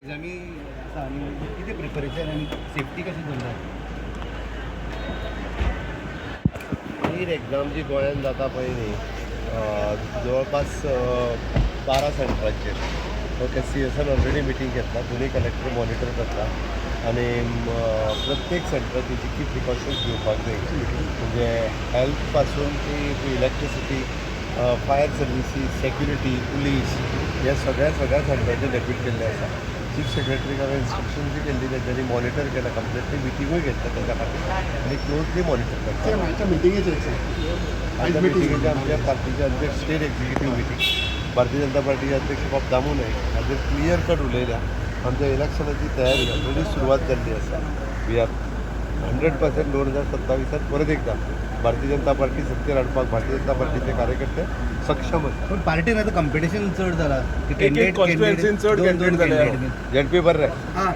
एग्जामी आसा आनी कितें प्रिपरेशन आनी सेफ्टी कशी दवरल्या? नीट एक्झाम जी गोंयांत जाता पळय न्ही, जवळपास 12 सेंटरांचेर. ओके, सीएसान ऑलरेडी मिटींग घेतला, दोनूय कलेक्टर मॉनिटर करता आनी प्रत्येक सेंटराची जितकी प्रिकॉशन्स घेवपाक जाय, म्हणजे हेल्थ पासून ती electricity, fire services, security, police, ह्या सगळ्या सगळ्या सेंटराचेर डेप्यूट केल्ले आसा. चीफ सेक्रेटरीक हांवें इन्स्ट्रक्शन बी केल्ली, तेंच्यांनी मॉनिटर केला कंप्लिटली, मिटिंगूय घेतल्या तेंच्या खातीर आनी क्लोजली मॉनिटर करता. आयच्या मिटिंगेचेर एक. आयच्या मिटिंगेचे आमच्या पार्टीचे अध्यक्ष, state executive meeting, Bharatiya Janata पार्टीचे अध्यक्ष बाब दामू नायक हाजेर क्लियर कट उलयल्या. आमच्या इलेक्शनाची तयारी ऑलरेडी सुरवात जाल्ली आसा. We are 100%, 2027त परत एकदा भारतीय जनता पार्टी सत्तेर हाडपाक भारतीय जनता पार्टीचे कार्यकर्ते सक्षम आसा. पण पार्टीन आतां कंपिटिशन चड जाला. एक एक constituency चड candidate जाले. झेडपी बरें. हां.